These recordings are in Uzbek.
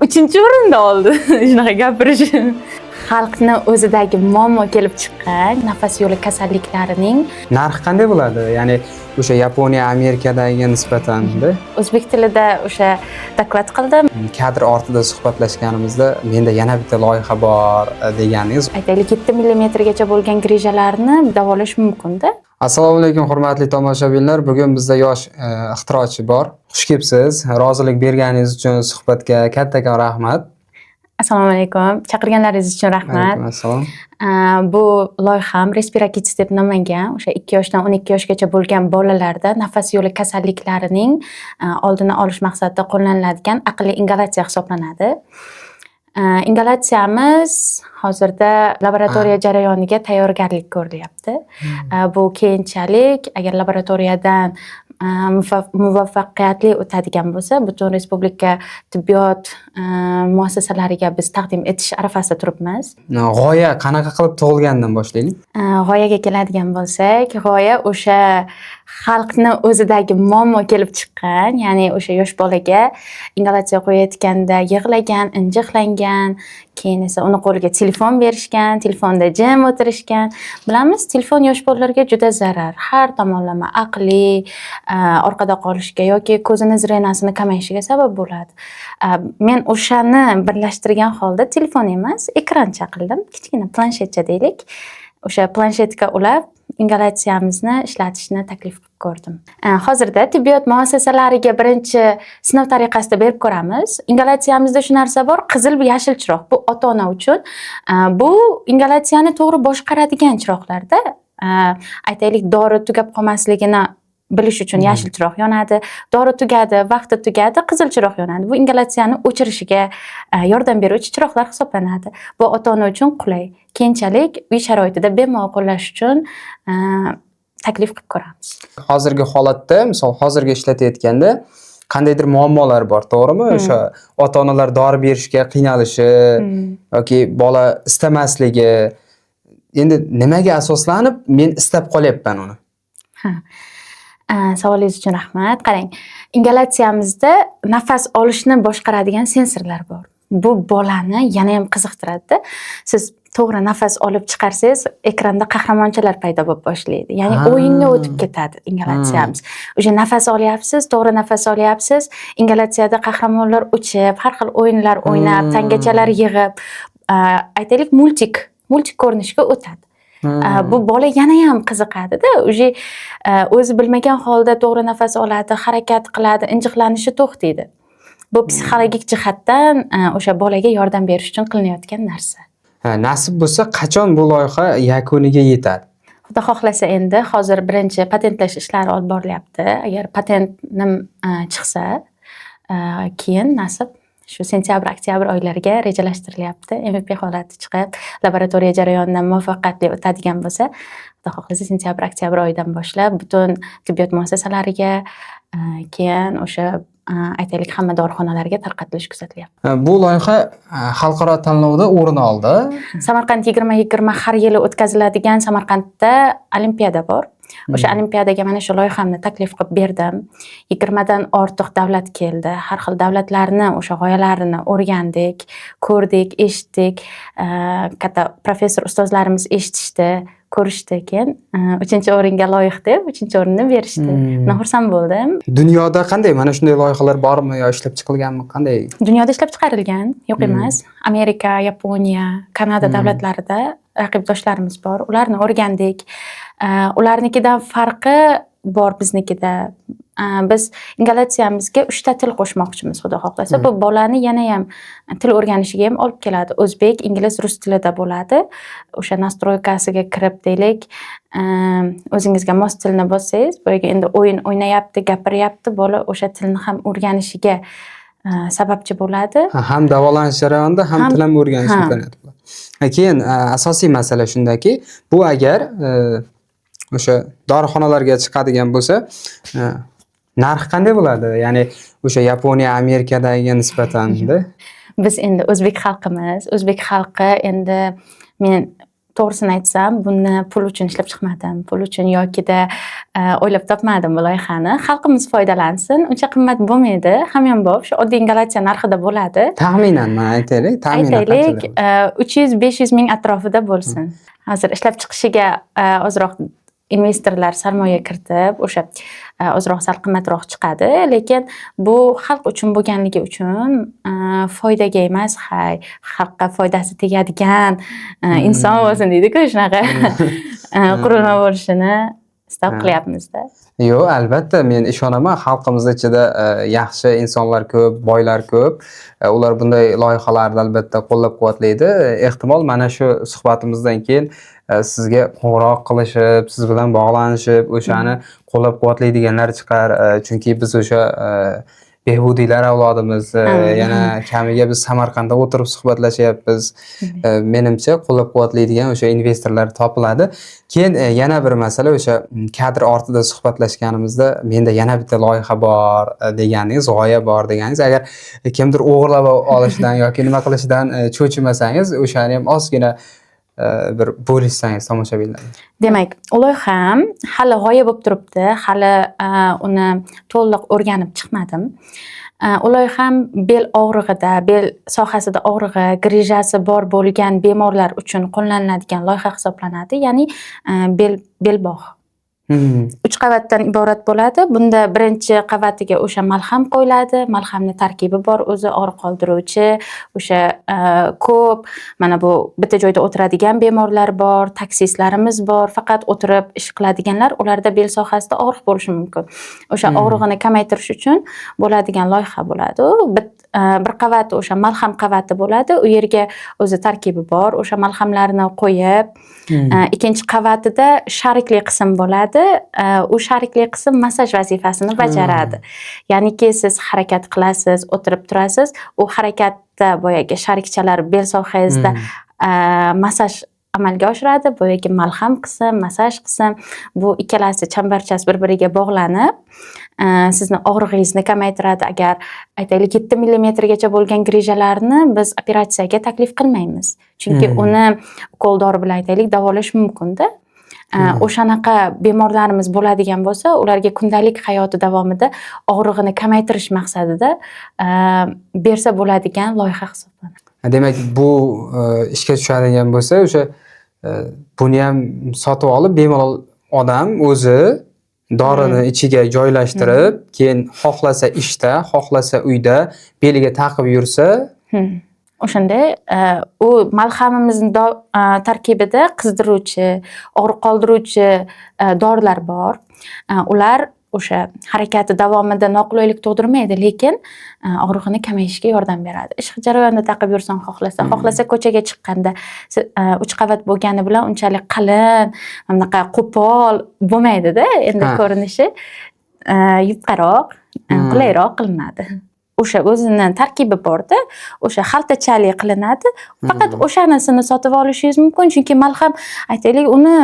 Uchinchi o'rinda oldi shunaqa gapirish. Xalqni o'zidagi muammo kelib chiqqan nafas yo'li kasalliklarining. Narxi qanday bo'ladi? Ya'ni o'sha Yaponiya, Amerikadagiga nisbatanda. O'zbek tilida o'sha doklad qildim. Kadr ortida suhbatlashganimizda menda yana bitta loyiha bor deganingiz. Aytaylik, 7 millimetrgacha bo'lgan grijalarni davolash mumkinda. Assalomu alaykum, hurmatli tomoshabinlar. Bugun bizda yosh ixtirochi bor. Xush kelibsiz. Rozilik berganingiz uchun suhbatga kattakon rahmat. Assalomu alaykum, chaqirganlaringiz uchun rahmat. Alaykum assalom. Bu loyiham Respira Kids deb nomlangan. O'sha 2 yoshdan 12 yoshgacha bo'lgan bolalarda nafas yo'li kasalliklarining oldini olish maqsadida qo'llaniladigan aqlli ingalyatsiya hisoblanadi. Ingalyatsiyamiz hozirda laboratoriya jarayoniga tayyorgarlik ko'rilyapti. Bu keyinchalik agar laboratoriyadan muvaffaqiyatli o'tadigan bo'lsa, butun respublika tibbiyot muassasalariga biz taqdim etish arafasida turibmiz. G'oya qanaqa qilib tug'ilganidan boshlaylik. G'oyaga keladigan bo'lsak, g'oya o'sha xalqni o'zidagi muammo kelib chiqqan, ya'ni o'sha yosh bolaga ingalyatsiya qo'yayotganda yig'lagan, injiqlangan, keyin esa uni qo'liga telefon berishgan, telefonda jim o'tirishgan. Bilamiz, telefon yosh bolalarga juda zarar, har tomonlama aqliy orqada qolishga yoki ko'zini зрения sini kamayishiga sabab bo'ladi. Men o'shani birlashtirgan holda telefon emas, ekrancha qildim, kichkina planshetcha deylik. O'sha planshetga ulab ingalyatsiyamizni ishlatishni taklif qilib ko'rdim. Hozirda tibbiyot muassasalariga birinchi sinov tariqasida berib ko'ramiz. Ingalyatsiyamizda shu narsa bor, qizil, yashil chiroq. Bu ota ona uchun. Bu ingalyatsiyani to'g'ri boshqaradigan chiroqlarda. Aytaylik, dori tugab qolmasligini bilish uchun yashil chiroq yonadi. Dori tugadi, vaqti tugadi, qizil chiroq yonadi. Bu ingalyatsiyani o'chirishiga yordam beruvchi chiroqlar hisoblanadi. Bu ota ona uchun qulay. Keyinchalik uy sharoitida bemalol qo'llash uchun taklif qilib ko'ramiz. Hozirgi holatda, misol, hozirgi ishlatayotganda qandaydir muammolar bor, to'g'rimi? O'sha ota onalar dori berishga qiynalishi yoki bola istamasligi. Endi nimaga asoslanib men istab qolyapman uni? Ha. Savolingiz uchun rahmat. Qarang, ingalyatsiyamizda nafas olishni boshqaradigan sensorlar bor. Bu bolani yana ham qiziqtiradi. Siz to'g'ri nafas olib chiqarsangiz, ekranda qahramonchalar paydo bo'lib boshlaydi. Ya'ni o'yinga o'tib ketadi ingalyatsiyamiz. O'sha nafas olyapsiz, to'g'ri nafas olyapsiz, ingalyatsiyada qahramonlar uchib, har xil o'yinlar o'ynab, tangachalar yig'ib, aytaylik, мультик ko'rinishiga o'tadi. Bu bola yana ham qiziqadida, уже o'zi bilmagan holda to'g'ri nafas oladi, harakat qiladi, injiqlanishi to'xtaydi. Bu psixologik jihatdan o'sha bolaga yordam berish uchun qilinayotgan narsa. Ha, nasib bo'lsa, qachon bu loyiha yakuniga yetadi? Xudo xohlasa, endi hozir birinchi patentlash ishlari olib borilyapti. Agar patentnim chiqsa, keyin nasib shu sentyabr, oktyabr oylariga rejalashtirilyapti. MVP holati chiqib, laboratoriya jarayonidan muvaffaqiyatli o'tadigan bo'lsa, Xudo xohlasa, sentyabr, oktyabr oyidan boshlab butun tibbiyot muassasalariga, keyin o'sha aytaylik, hamma dorixonalarga tarqatilishi kuzatilyapti. Bu loyiha xalqaro tanlovda o'rin oldi. Samarqand 2020, har yili o'tkaziladigan Samarqandda olimpiada bor. O'sha olimpiadaga mana shu loyihamni taklif qilib berdim. 20dan ortiq davlat keldi. Har xil davlatlarni o'sha g'oyalarini o'rgandik, ko'rdik, eshitdik. Katta professor ustozlarimiz eshitishdi, ko'rishdi. Keyin uchinchi o'ringa loyiq deb uchinchi o'rinni berishdi. Men xursand bo'ldim. Dunyoda qanday, mana shunday loyihalar bormi yo ishlab chiqilganmi, qanday? Dunyoda ishlab chiqarilgan, yo'q emas. Amerika, Yaponiya, Kanada davlatlarida raqibdoshlarimiz bor. Ularni o'rgandik. Ularnikidan farqi bor biznikida. Biz ingalyatsiyamizga uchta til qo'shmoqchimiz, Xudo xohlasa. Bu bolani yana ham til o'rganishiga ham olib keladi. O'zbek, ingliz, rus tilida bo'ladi. O'sha настройка siga kirib deylik, o'zingizga mos tilni bossangiz, boyagi endi o'yin o'ynayapti, gapiryapti, bola o'sha tilni ham o'rganishiga sababchi bo'ladi. Ha, ham davolanish jarayonida ham til ham o'rganish imkoniyati bor. Ha, keyin asosiy masala shundaki, bu agar o'sha dorixonalarga chiqadigan bo'lsa, narxi qanday bo'ladi? Ya'ni o'sha Yaponiya, Amerikadagiga nisbatanda. Biz endi o'zbek xalqimiz, o'zbek xalqi endi men To'g'risini aytsam, buni pul uchun ishlab chiqmadim. Pul uchun yokida o'ylab topmadim bu loyihani. Xalqimiz foydalansin, uncha qimmat bo'lmaydi. Hamyonbop, shu oddiy ingalyatsiya narxida bo'ladi. Taxminan, mana aytaylik, taxminan Aytaylik, qanchalar? 300-500 ming atrofida bo'lsin. Hozir ishlab chiqishiga ozroq investorlar sarmoya kiritib, o'sha ozroq sal qimmatroq chiqadi, lekin bu xalq uchun bo'lganligi uchun foydaga emas, hay, xalqqa foydasi tegadigan inson bo'lsin deydi-ku, shunaqa qurilma bo'lishini istab qilyapmiz-da. Yo'q, albatta, men ishonaman, xalqimiz ichida yaxshi insonlar ko'p, boylar ko'p. Ular bunday loyihalarni albatta qo'llab-quvvatlaydi. Ehtimol mana shu suhbatimizdan keyin sizga qo'ng'iroq qilishib, siz bilan bog'lanishib, o'shani qo'llab-quvvatlaydiganlar chiqar. Chunki biz o'sha behbudiylar avlodimiz, yana kamiga biz Samarqandda o'tirib suhbatlashyapmiz. Menimcha, qo'llab-quvvatlaydigan o'sha investorlar topiladi. Keyin yana bir masala, o'sha kadr ortida suhbatlashganimizda menda yana bitta loyiha bor deganingiz, g'oya bor deganingiz, agar kimdir o'g'irlab olishidan yoki nima qilishidan cho'chimasangiz, o'shani ham ozgina bir bo'lishsangiz tomoshabinlarga. Demak, u loyiham hali g'oya bo'lib turibdi, hali uni to'liq o'rganib chiqmadim. U loyiham bel og'rig'ida, bel sohasida og'rig'i, грыжа si bor bo'lgan bemorlar uchun qo'llaniladigan loyiha hisoblanadi. Ya'ni belbog'. 3 qavatdan iborat bo'ladi. Bunda birinchi qavatiga o'sha malham qo'yiladi. Malhamni tarkibi bor o'zi og'riq qoldiruvchi, o'sha ko'p mana bu bitta joyda o'tiradigan bemorlar bor, taksistlarimiz bor, faqat o'tirib ish qiladiganlar, ularda bel sohasida og'riq bo'lishi mumkin. O'sha og'rig'ini kamaytirish uchun bo'ladigan loyiha bo'ladi. U bir qavati o'sha malham qavati bo'ladi. U yerga o'zi tarkibi bor, o'sha malhamlarni qo'yib, ikkinchi qavatida шарик li qism bo'ladi. U шарик li qism massaj vazifasini bajaradi. Ya'niki siz harakat qilasiz, o'tirib turasiz, u harakatda boyagi шарик chalar bel sohangizda massaj amalga oshiradi. Boyagi malham qism, massaj qism, bu ikkalasi chambarchas bir-biriga bog'lanib, sizni og'rig'ingizni kamaytiradi. Agar aytaylik 7 millimetrgacha bo'lgan грыжа larni biz operatsiyaga taklif qilmaymiz. Chunki uni ukol dori bilan aytaylik davolash mumkin-da. O'shanaqa bemorlarimiz bo'ladigan bo'lsa, ularga kundalik hayoti davomida og'rig'ini kamaytirish maqsadida bersa bo'ladigan loyiha hisoblanadi. Demak, bu ishga tushadigan bo'lsa, o'sha buni ham sotib olib, bemalol odam o'zi dorini ichiga joylashtirib, keyin xohlasa ishda, xohlasa uyda beliga taqib yursa. O'shanda u malhamimizni tarkibida qizdiruvchi, og'riq qoldiruvchi dorilar bor. Ular o'sha harakati davomida noqulaylik tug'dirmaydi, lekin og'rig'ini kamayishiga yordam beradi. Ish jarayonida taqib yursang xohlasa, xohlasa ko'chaga chiqqanda 3 qavat bo'lgani bilan unchalik qalin, bunaqa qo'pol bo'lmaydi-da, endi ko'rinishi yupqaroq, qulayroq qilinadi. O'sha o'zini tarkibi borda, o'sha xaltachali qilinadi. Faqat o'shanisini sotib olishingiz mumkin, chunki malham aytaylik uni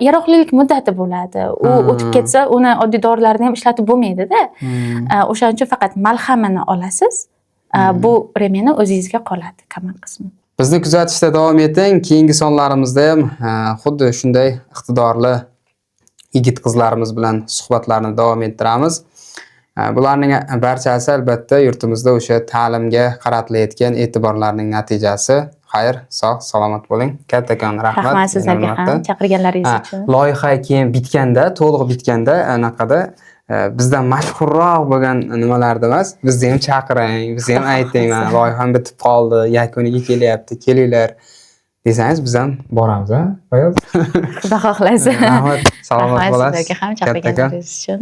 yaroqlilik muddati bo'ladi. U o'tib ketsa, uni oddiy dorilarni ham ishlatib bo'lmaydi-da. O'shaning uchun faqat malhamini olasiz. Bu ремень i o'zingizga qoladi, kamar qismi. Bizni kuzatishda davom eting. Keyingi sonlarimizda ham xuddi shunday iqtidorli yigit qizlarimiz bilan suhbatlarni davom ettiramiz. Bularning barchasi albatta yurtimizda o'sha ta'limga qaratilayotgan e'tiborlarning natijasi. Xayr, sog', salomat bo'ling. Kattakon rahmat. Rahmat sizlarga Yana bir marta. ham chaqirganlaringiz uchun. Loyiha keyin bitganda, to'liq bitganda anaqada bizdan mashhurroq bo'lgan nimalarda emas, bizni ham chaqiring, bizni ham ayting, mana loyiham bitib qoldi, yakuniga kelyapti, kelinglar desangiz biz ham boramiz, a? Fayoz? Xudo xohlasa. Rahmat, salomat Rahmat bo'lasiz. sizlarga ham Kattakon. chaqirganlaringiz uchun.